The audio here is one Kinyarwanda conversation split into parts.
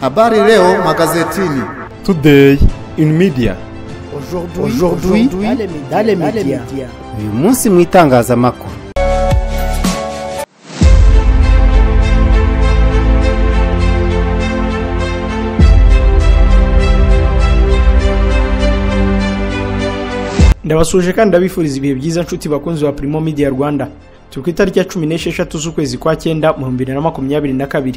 Habari leo magazetini. Today in media. Aujourd'hui dans les médias. Uyu munsi mu itangazamakuru. Ndabasuje kandi ndabifuriza ibihe byiza nshuti bakunzi ba Primo Media Rwanda. Turi ku itariki ya 16 z'ukwezi kwa 9 mu 2022.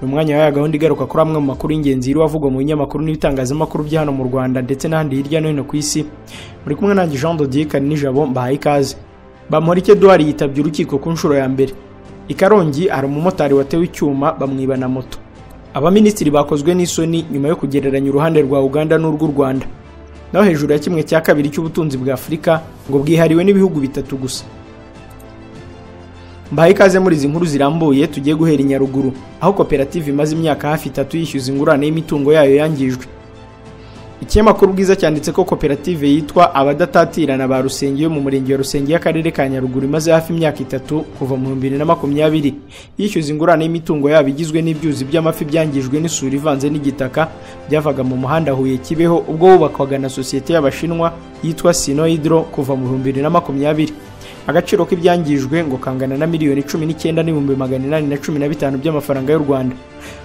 Ni umwanya wa gahunda igaruka kuri amwe mu makuru y'ingenzi yiriwe avugwa mu binyamakuru n'ibitangazamakuru bya hano mu Rwanda ndetse n'ahandi hirya no hino ku isi. Muri kumwe nanjye Jean de Dieu Karinijabo, mbahaye ikaze. Bamporiki Edouard yitabye urukiko ku nshuro ya mbere. I Karongi hari umumotari watewe icyuma bamwiba na moto. Abaminisitiri bakozwe n'isoni nyuma yo kugereranya uruhande rwa Uganda n'urw'u Rwanda. Naho hejuru ya 1/2 cy'ubutunzi bwa Afurika ngo bwihariwe n'ibihugu bitatu gusa. Mbahaye ikaze muri izi nkuru zirambuye. Tugiye guhera i Nyaruguru aho koperative imaze imyaka hafi 3 yishyuza ingurane y'imitungo yayo yangijwe. Ikinyamakuru Bwiza cyanditse ko koperative yitwa Abadatatirana ba Rusenge yo mu murenge wa Rusenge y'akarere ka Nyaruguru imaze hafi imyaka 3 kuva mu 2020 yishyuza ingurane y'imitungo yabo igizwe n'ibyuzi by'amafi byangijwe n'isuri ivanze n'igitaka byavaga mu muhanda Huye Kibeho ubwo wubakwaga na sosiyete y'Abashinwa yitwa Sinohydro kuva mu 2020. Agaciro k'ibyangijwe ngo kangana na miliyoni 19,815 by'amafaranga y'u Rwanda.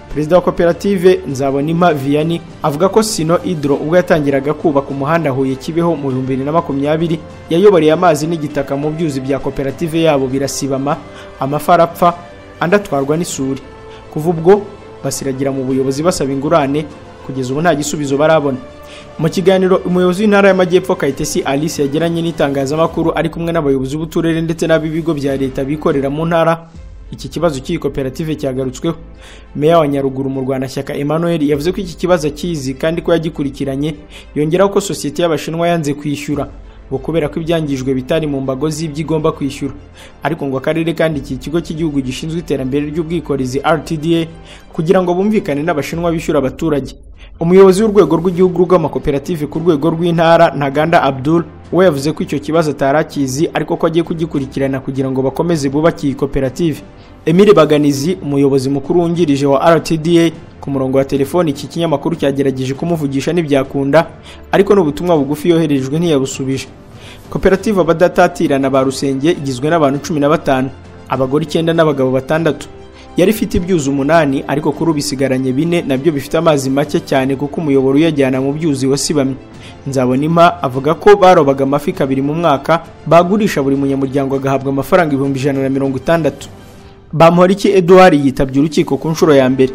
Perezida wa koperative Nzabonimpa Vianney avuga ko Sinohydro ubwo yatangiraga kubaka umuhanda Huye Kibeho mu 2020 yayoboreye amazi n'igitaka mu byuzi bya koperative yabo birasibama, amafi arapfa, andi atwarwa n'isuri. Kuva ubwo basiragira mu buyobozi basaba ingurane, kugeza ubu nta gisubizo barabona. Mu kiganiro umuyobozi w'intara y'Amajyepfo Kayitesi Alice yagiranye n'itangazamakuru ari kumwe n'abayobozi b'uturere ndetse n'ab'ibigo bya leta bikorera mu ntara, iki kibazo cy'iyi koperative cyagarutsweho. Meya wa Nyaruguru mu Rwandashyaka Emmanuel yavuze ko iki kibazo akizi kandi ko yagikurikiranye, yongeraho ko sosiyete y'Abashinwa yanze kwishyura ngo kubera ko ibyangijwe bitari mu mbago z'ibyo igomba kwishyura. Ariko ngo akarere kandi iki kigo cy'igihugu gishinzwe iterambere ry'ubwikorezi RTDA kugira ngo bumvikane n'Abashinwa bishyura abaturage. Umuyobozi w'urwego rw'igihugu rw'amakoperative ku rwego rw'intara Ntaganda Abdul we yavuze ko icyo kibazo atarakizi ariko ko agiye kugikurikirana kugira ngo bakomeze bubake iyi koperative. Emile Baganizi, umuyobozi mukuru wungirije wa RTDA, ku murongo wa telefoni iki kinyamakuru cyagerageje kumuvugisha ntibyakunda, ariko n'ubutumwa bugufi yoherejwe ntiyabusubije. Koperative Abadatatirana ba Rusenge igizwe n'abantu 15, abagore 9 n'abagabo 6. Yari ifite ibyuzi 8 ariko kuri ubu isigaranye 4 nabyo bifite amazi make cyane kuko umuyoboro uyajyana mu byuzi wasibamye. Nzabonimpa avuga ko barobaga amafi 2 mu mwaka, bagurisha buri munyamuryango agahabwa amafaranga 160,000. Bamporiki Edouard yitabye urukiko ku nshuro ya mbere.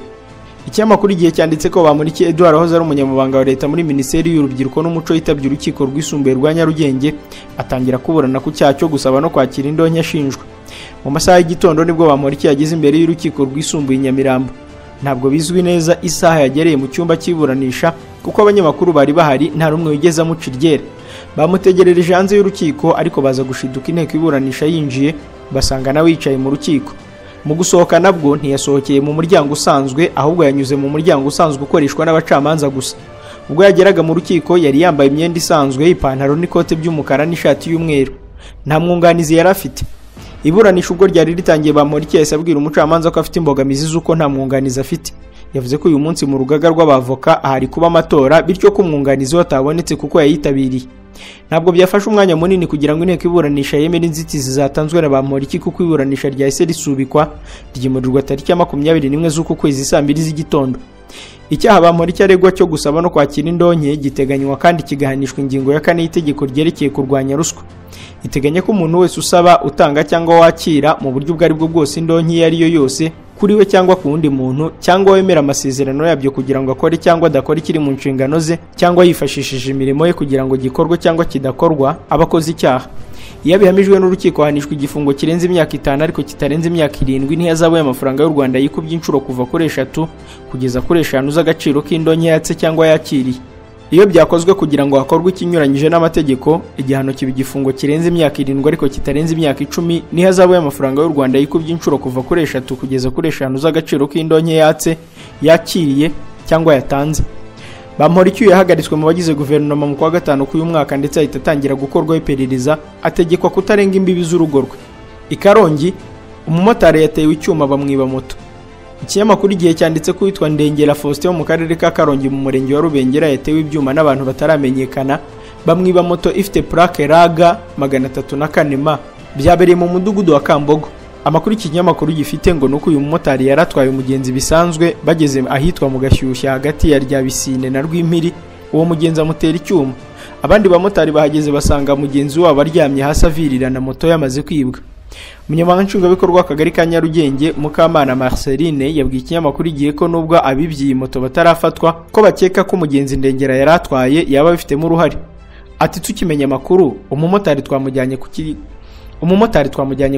Ikinyamakuru Igihe cyanditse ko Bamporiki Edouard wahoze ari umunyamabanga wa leta muri Minisiteri y'Urubyiruko n'Umuco yitabye urukiko rwisumbuye rwa Nyarugenge atangira kuburana ku cyaha cyo gusaba no kwakira indonke ashinjwa. Mu masaha y'igitondo nibwo Bamporiki yageze imbere y'urukiko rwisumbuye i Nyamirambo. Ntabwo bizwi neza isaha yagereye mu cyumba cy'iburanisha kuko abanyamakuru bari bahari nta rumwe wigeze amuca iryera. Bamutegerereje hanze y'urukiko ariko baza gushiduka inteko iburanisha yinjiye basanga nawe yicaye mu rukiko. Mu gusohoka nabwo ntiyasohokeye mu muryango usanzwe ahubwo yanyuze mu muryango usanzwe ukoreshwa n'abacamanza gusa. Ubwo yageraga mu rukiko yari yambaye imyenda isanzwe, ipantaro n'ikote by'umukara n'ishati y'umweru. Nta mwunganizi yari afite. Iburanisha ubwo ryari ritangiye Bamporiki yahise abwira umucamanza ko afite imbogamizi z'uko nta mwunganizi afite. Yavuze ko uyu munsi mu rugaga rw'abavoka ahari kuba amatora bityo ko umwunganizi we atabonetse kuko yayitabiriye. Ntabwo byafashe umwanya munini kugira ngo inteko iburanisha yemere inzitizi zatanzwe na Bamporiki kuko iburanisha ryahise risubikwa ryimurirwa tariki ya 21 z'uku kwezi saa 2 z'igitondo. Icyaha Bamporiki aregwa cyo gusaba no kwakira indonke giteganywa kandi kigahanishwa ingingo ya 4 y'itegeko ryerekeye kurwanya ruswa. Iteganya ko umuntu wese usaba, utanga cyangwa wakira mu buryo ubwo ari bwo bwose indonke iyo ari yo yose kuri we cyangwa ku wundi muntu cyangwa wemera amasezerano yabyo kugira ngo akore cyangwa adakore ikiri mu nshingano ze cyangwa yifashishije imirimo ye kugira ngo gikorwe cyangwa kidakorwa aba akoze icyaha. Iyo abihamijwe n'urukiko ahanishwa igifungo kirenze imyaka 5 ariko kitarenze imyaka 7 ntihazabu y'amafaranga y'u Rwanda yikubye inshuro kuva kuri 3 kugeza kuri 5 z'agaciro k'indonke yatse cyangwa yakiriye. Iyo byakozwe kugira ngo hakorwe ikinyuranyije n'amategeko, igihano kiba igifungo kirenze imyaka 7 ariko kitarenze imyaka 10 n'ihazabu y'amafaranga y'u Rwanda yikubye inshuro kuva kuri 3 kugeza kuri 5 z'agaciro k'indonke yatse, yakiriye cyangwa yatanze. Bamporiki yahagaritswe mu bagize guverinoma mu kwa 5 k'uyu mwaka ndetse ahita atangira gukorwaho iperereza, ategekwa kutarenga imbibi z'urugo rwe. I Karongi umumotari yatewe icyuma bamwiba moto. Ikinyamakuru Igihe cyanditse ko witwa Ndengera Faustin wo mu karere ka Karongi mu murenge wa Rubengera yatewe ibyuma n'abantu bataramenyekana, bamwiba moto ifite plaque RG 304 M. Byabereye mu mudugudu wa Kambogo. Amakuru iki kinyamakuru gifite ngo nuko uyu mumotari yaratwaye umugenzi bisanzwe, bageze ahitwa mu Gashyushya hagati ya Ryabisine na Rwimpiri, uwo mugenzi amutera icyuma. Abandi bamotari bahageze basanga mugenzi wabo aryamye hasi avirirana, moto yamaze kwibwa. Umunyamabanga Nshingwabikorwa w'Akagari ka Nyarugenge, Mukamana Marceline, yabwiye ikinyamakuru Igihe ko nubwo abibye iyi moto batarafatwa, ko bakeka ko umugenzi Ndengera yari atwaye yaba abifitemo uruhare. Ati tukimenya amakuru, umumotari twamujyanye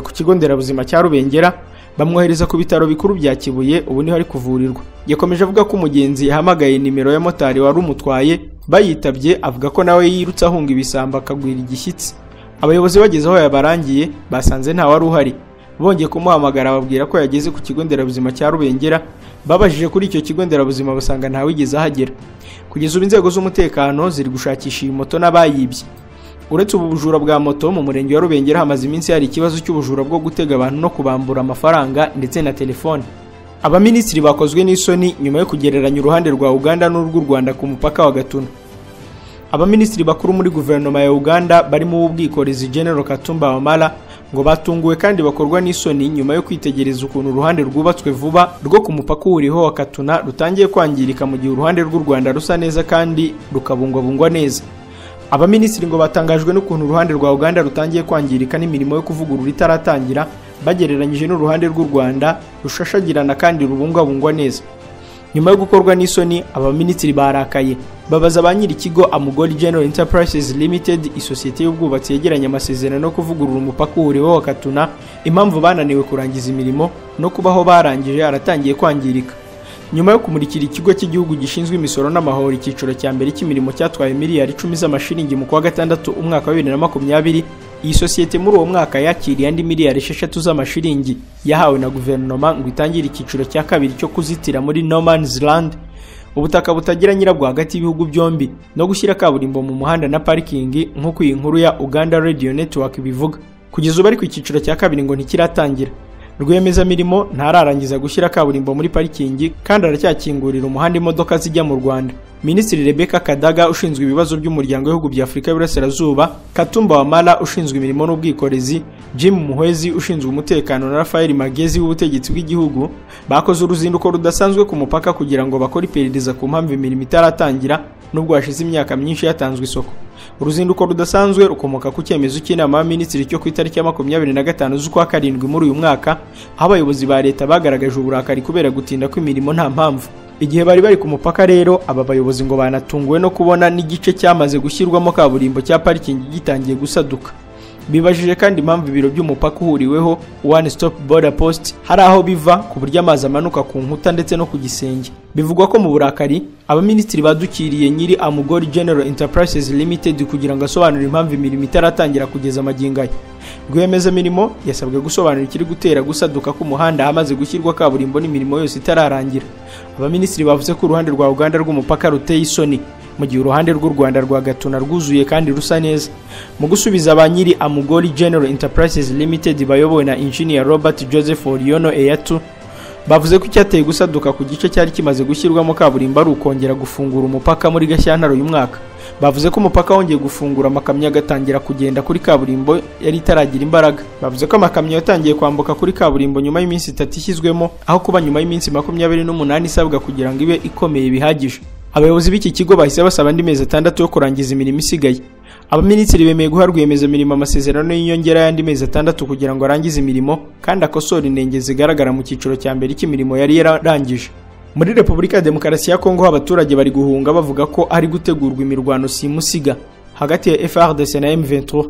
ku kigo nderabuzima cya Rubengera, bamwohereza ku bitaro bikuru bya Kibuye, ubu niho ari kuvurirwa. Yakomeje avuga ko umugenzi yahamagaye nimero ya motari wari umutwaye, bayitabye avuga ko nawe yirutse ahunga ibisambo akagwira igishyitsi. Abayobozi bageze aho yabarangiye basanze nta wari uhari. Bongeye kumuhamagara babwira ko yageze ku kigo nderabuzima cya Rubengera, babajije kuri icyo kigo nderabuzima basanga ntawigeze ahagera. Kugeza ubu inzego z'umutekano ziri gushakisha iyi moto n'abayibye. Uretse ubu bujura bwa moto, mu murenge wa Rubengera hamaze iminsi hari ikibazo cy'ubujura bwo gutega abantu no kubambura amafaranga ndetse na telefone. Abaminisitiri bakozwe n'isoni nyuma yo kugereranya uruhande rwa Uganda n'urw'u Rwanda ku mupaka wa Gatuna. Abaminisitiri bakuru muri guverinoma ya Uganda barimo uw'ubwikorezi General Katumba Wamala ngo batunguwe kandi bakorwa n'isoni nyuma yo kwitegereza ukuntu uruhande rwubatswe vuba rwo ku mupaka uriho wa Katuna rutangiye kwangirika, mu gihe uruhande rw'u Rwanda rusa neza kandi rukabungwabungwa neza. Abaminisitiri ngo batangajwe n'ukuntu uruhande rwa Uganda rutangiye kwangirika n'imirimo yo kuvugurura itaratangira, bagereranyije n'uruhande rw'u Rwanda rushashagirana kandi rubungwabungwa neza. Nyuma yo gukorwa n'isoni, abaminisitiri barakaye babaza ba nyiri ikigo Amugoli General Enterprises Limited, isosiyete y'ubwubatsi yegeranye amasezerano no kuvugurura umupaka uhuriweho wa Katuna, impamvu bananiwe kurangiza imirimo no kubaho barangije aratangiye kwangirika. Nyuma yo kumurikira ikigo cy'igihugu gishinzwe imisoro n'amahoro icyiciro cya mbere cy'imirimo cyatwaye miliyari 10 z'amashiringi mu kwa gatandatu umwaka wa 2020, iyi sosiyete muri uwo mwaka yakiriye andi miliyari 6 z'amashiringi yahawe na guverinoma ngo itangire icyiciro cya kabiri cyo kuzitira muri No Man's Land, ubutaka butagira nyirabwo hagati y'ibihugu byombi, no gushyira kaburimbo mu muhanda na parikingi nk'uko iyi nkuru ya Uganda Radio Network ibivuga. Kugeza ubu ariko icyiciro cya kabiri ngo ntikiratangira. Rwiyemezamirimo ntararangiza gushyira kaburimbo muri parikingi kandi aracyakingurira umuhanda imodoka zijya mu Rwanda. Minisitiri Rebecca Kadaga ushinzwe ibibazo by'umuryango w'ibihugu bya Afurika y'Iburasirazuba, Katumba Wamala ushinzwe imirimo n'ubwikorezi, Jim Muhwezi ushinzwe umutekano na Rafael Magezi w'ubutegetsi bw'igihugu bakoze uruzinduko rudasanzwe ku mupaka kugira ngo bakore iperereza ku mpamvu imirimo itaratangira nubwo hashize imyaka myinshi yatanzwe isoko. Uruzinduko rudasanzwe rukomoka ku cyemezo cy'inama y'abaminisitiri cyo ku itariki ya 25 z'ukwa karindwi muri uyu mwaka, aho abayobozi ba leta bagaragaje uburakari kubera gutinda kw'imirimo nta mpamvu. Igihe bari bari ku mupaka rero, aba bayobozi ngo banatunguwe no kubona n'igice cyamaze gushyirwamo kaburimbo cya parikingi gitangiye gusaduka. Bibajije kandi impamvu ibiro by'umupaka uhuriweho One Stop Border Post hari aho biva ku buryo amazi amanuka ku nkuta ndetse no ku gisenge. Bivugwa ko mu burakari abaminisitiri badukiriye nyiri Amugori General Enterprises Limited kugira ngo asobanure impamvu imirimo itaratangira kugeza magingo aya. Rwiyemezamirimo yasabwe gusobanura ikiri gutera gusaduka k'umuhanda hamaze gushyirwa kaburimbo n'imirimo yose itararangira. Abaminisitiri bavuze ko uruhande rwa Uganda rw'umupaka ruteye isoni, mu gihe uruhande rw'u Rwanda rwa Gatuna rwuzuye kandi rusa neza. Mu gusubiza ba nyiri Amugori General Enterprises Limited bayobowe na Engineer Robert Joseph Oriono Eyatu, bavuze ko icyateye gusaduka ku gice cyari kimaze gushyirwamo kaburimbo ari ukongera gufungura umupaka muri Gashyantare uyu mwaka. Bavuze ko umupaka wongeye gufungura amakamyo agatangira kugenda kuri kaburimbo yari itaragira imbaraga. Bavuze ko amakamyo yatangiye kwambuka kuri kaburimbo nyuma y'iminsi 3 ishyizwemo, aho kuba nyuma y'iminsi 28 isabwa kugira ngo ibe ikomeye bihagije. Abayobozi b'iki kigo bahise basaba andi mezi 6 yo kurangiza imirimo isigaye. Abaminisitiri bemeye guha rwiyemezamirimo amasezerano y'inyongera y'andi mezi 6 kugira ngo arangize imirimo kandi akosore inenge zigaragara mu cyiciro cya mbere cy'imirimo yari yararangije. Muri Repubulika ya Demokarasi ya Kongo abaturage bari guhunga bavuga ko ari gutegurwa imirwano simusiga hagati ya FARDC na M23.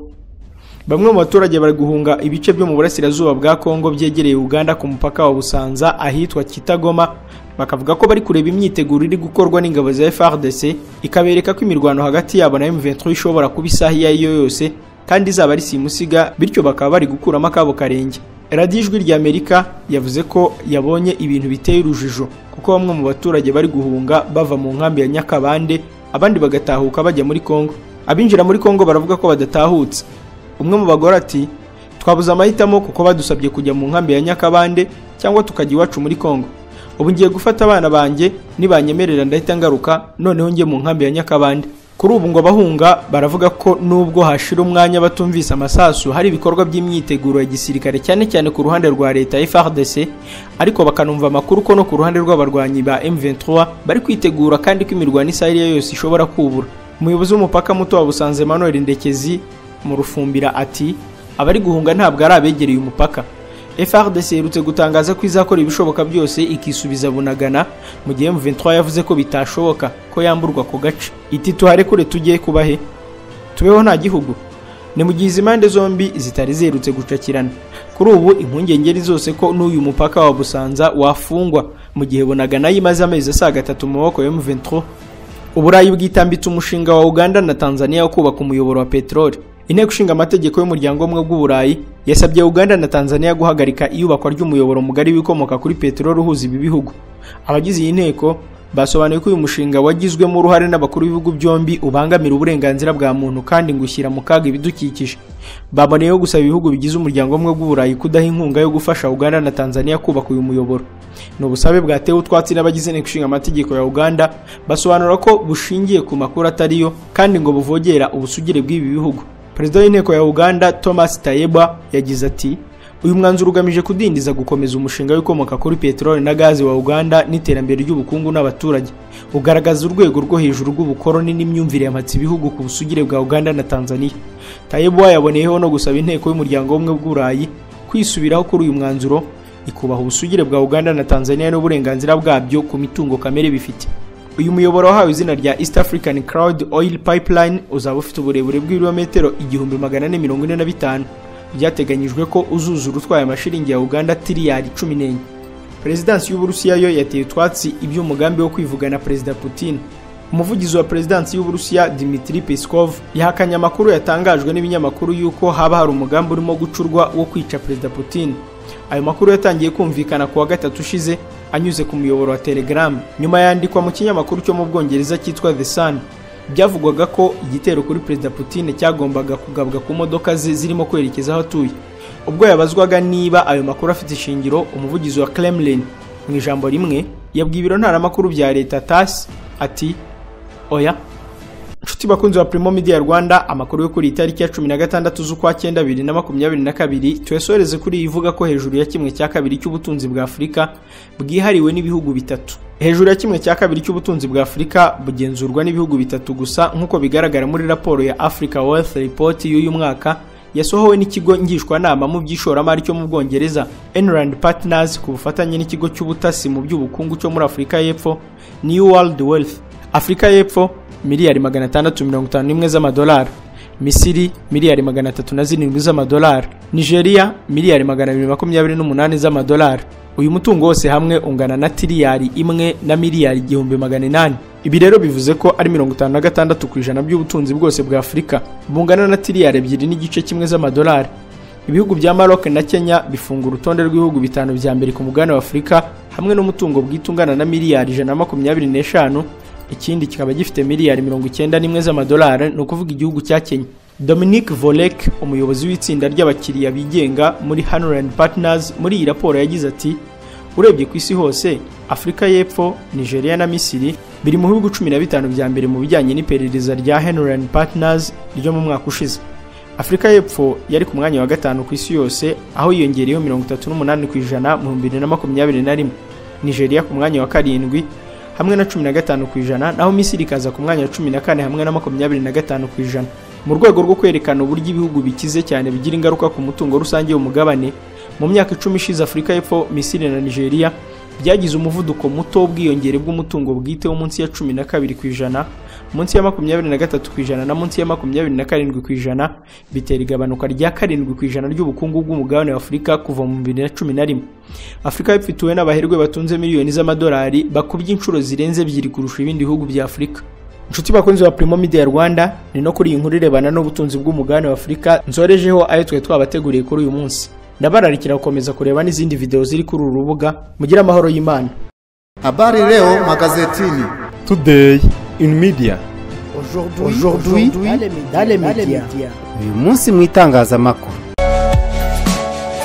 Bamwe mu baturage bari guhunga ibice byo mu burasirazuba bwa Kongo byegereye Uganda ku mupaka wa Busanza ahitwa Kitagoma, bakavuga ko bari kureba imyiteguro iri gukorwa n'ingabo za FARDC ikabereka ko imirwano hagati yabo na M23 ishobora kuba isaha iyo ari yo yose kandi izaba ari simusiga, bityo bakaba bari gukuramo akabo karenge. Radiyo Ijwi rya Amerika yavuze ko yabonye ibintu biteye urujijo kuko bamwe mu baturage bari guhunga bava mu nkambi ya Nyakabande, abandi bagatahuka bajya muri Kongo. Abinjira muri Kongo baravuga ko badatahutse. Umwe mu bagore ati twabuze amahitamo kuko badusabye kujya mu nkambi ya Nyakabande cyangwa tukajya iwacu muri Kongo. Ubu ngiye gufata abana banjye, nibanyemerera ndahita ngaruka, noneho njye mu nkambi ya Nyakabande. Kuri ubu ngo bahunga baravuga ko nubwo hashira umwanya batumvise amasasu, hari ibikorwa by'imyiteguro ya gisirikare cyane cyane ku ruhande rwa leta FARDC, ariko bakanumva amakuru ko no ku ruhande rw'abarwanyi ba M23 bari kwitegura kandi ko imirwano isaha yose ishobora kubura. Umuyobozi w'umupaka muto wa Busanze Emmanuel Ndekezi mu Rufumbira ati abari guhunga ntabwo ari abegereye umupaka. FARDC iherutse gutangaza ko izakora ibishoboka byose ikisubiza Bunagana, mu gihe M23 yavuze ko bitashoboka ko yamburwa ku gace. Iti tuharekure tujye kubahe, tubeho nta gihugu. Ni mu gihe izi impande zombi zitari ziherutse gucakirana. Kuri ubu impungenge zose ko n'uyu mupaka wa Busanza wafungwa, mu gihe Bunagana yimaze amezi asaga 3 mu maboko ya M23. Uburayi bwitambitse umushinga wa Uganda na Tanzania wo kubaka umuyoboro wa peteroli. Inteko ishinga amategeko y'umuryango w'ubumwe bw'Uburayi yasabye Uganda na Tanzania guhagarika iyubakwa ry'umuyoboro mugari w'ibikomoka kuri peteroli uhuza ibi bihugu. Abagize iyi nteko basobanuye ko uyu mushinga wagizwemo uruhare n'abakuru b'ibihugu byombi ubangamira uburenganzira bwa muntu kandi ngo ushyira mu kaga ibidukikije. Baboneyeho gusaba ibihugu bigize umuryango w'ubumwe bw'Uburayi kudaha inkunga yo gufasha Uganda na Tanzania kubaka uyu muyoboro. Ni ubusabe bwatewe utwatsi n'abagize inteko ishinga amategeko ya Uganda, basobanura ko bushingiye ku makuru atariyo kandi ngo buvogera ubusugire bw'ibi bihugu. Perezida w'inteko ya Uganda Thomas Tayebwa yagize ati uyu mwanzuro ugamije kudindiza gukomeza umushinga w'ibikomoka kuri peteroli na gazi wa Uganda n'iterambere ry'ubukungu n'abaturage, ugaragaza urwego rwo hejuru rw'ubukoroni n'imyumvire yamatse ibihugu ku busugire bwa Uganda na Tanzania. Tayebwa yaboneyeho no gusaba inteko y'umuryango w'ubumwe bw'Uburayi kwisubiraho kuri uyu mwanzuro, ikubaha ubusugire bwa Uganda na Tanzania n'uburenganzira bwabyo ku mitungo kamere bifite. Uyu muyoboro wahawe izina rya East African Crude Oil Pipeline uzaba ufite uburebure bw'ibirometero 1445. Byateganyijwe ko uzuzura utwaye amashiringi ya Uganda tiriyari 14. Perezidansi y'Uburusiya yo yateye utwatsi iby'umugambi wo kwivugana Perezida Putin. Umuvugizi wa Perezidansi y'Uburusiya Dmitry Peskov yahakanye amakuru yatangajwe n'ibinyamakuru yuko haba hari umugambi urimo gucurwa wo kwica Perezida Putin. Ayo makuru yatangiye kumvikana kuwa gatatu ushize anyuze ku muyoboro wa Telegram, nyuma yandikwa mu kinyamakuru cyo mu Bwongereza cyitwa The Sun. Byavugwaga ko igitero kuri Perezida Putin cyagombaga kugabwa ku modoka ze zirimo kwerekeza aho atuye. Ubwo yabazwaga niba ayo makuru afite ishingiro, umuvugizi wa Kremlin mu ijambo rimwe yabwiye ibiro ntaramakuru bya leta TASS ati oya. Inshuti bakunzi wa Primo Media Rwanda, amakuru yo kuri itariki ya 16 z'ukwa 9 2022 tuyasoreze kuri ivuga ko hejuru ya 1/2 cy'ubutunzi bwa Afurika bwihariwe n'ibihugu bitatu. Hejuru ya 1/2 cy'ubutunzi bwa Afurika bugenzurwa n'ibihugu bitatu gusa, nk'uko bigaragara muri raporo ya Africa Wealth Report y'uyu mwaka yasohowe n'ikigo ngishwanama mu by'ishoramari cyo mu Bwongereza Enrand Partners ku bufatanye n'ikigo cy'ubutasi mu by'ubukungu cyo muri Afurika y'Epfo New World Wealth. Afurika y'Epfo miliyari 651 z'amadolari, Misiri miliyari 307 z'amadolari, Nigeria miliyari 228 z'amadolari. Uyu mutungo wose hamwe ungana na tiriyari 1 na miliyari 1800. Ibi rero bivuze ko ari 56% by'ubutunzi bwose bwa Afurika bungana na tiriyari 2.1 z'amadolari. Ibihugu bya Maroc na Kenya bifunga urutonde rw'ibihugu bitanu bya mbere ku mugabane wa Afurika hamwe n'umutungo bwitungana na miliyari 125, ikindi kikaba gifite miliyari 91 z'amadolari, ni ukuvuga igihugu cya Kenya. Dominic Volek, umuyobozi w'itsinda ry'abakiriya bigenga muri Hanran Partners, muri iyi raporo yagize ati urebye ku isi hose, Afurika y'Epfo, Nigeria na Misiri biri mu bihugu 15 bya mbere mu bijyanye n'iperereza rya Hanran Partners ryo mu mwaka ushize. Afurika y'Epfo yari ku mwanya wa 5 ku isi yose, aho yiyongereyeho 38% mu 2021. Nigeria ku mwanya wa 7 hamwe na 15%, naho Misiri ikaza ku mwanya wa 14 hamwe na 25%. Mu rwego rwo kwerekana uburyo ibihugu bikize cyane bigira ingaruka ku mutungo rusange w'umugabane, mu myaka 10 ishize Afurika y'Epfo, Misiri na Nigeria byagize umuvuduko muto w'ubwiyongere bw'umutungo bwite wo munsi ya 12%, munsi ya 23% na munsi ya 27%, bitera igabanuka rya 7% ry'ubukungu bw'umugabane wa Afurika kuva mu 2011. Afurika y'Epfo ituwe n'abaherwe batunze miliyoni z'amadolari bakubye inshuro zirenze 2 kurusha ibindi bihugu bya Afurika. Inshuti bakunzi wa Primo Media Rwanda, ni no kuri iyi nkuru irebana n'ubutunzi bw'umugabane wa Afurika nsorejeho ayo twe twabateguriye kuri uyu munsi. Ndabararikira gukomeza kureba n'izindi video ziri kuri uru rubuga. Mugire amahoro y'Imana. Habari leo magazetini. Today in media. Aujourd'hui dans les médias. Uyu munsi mu itangazamakuru.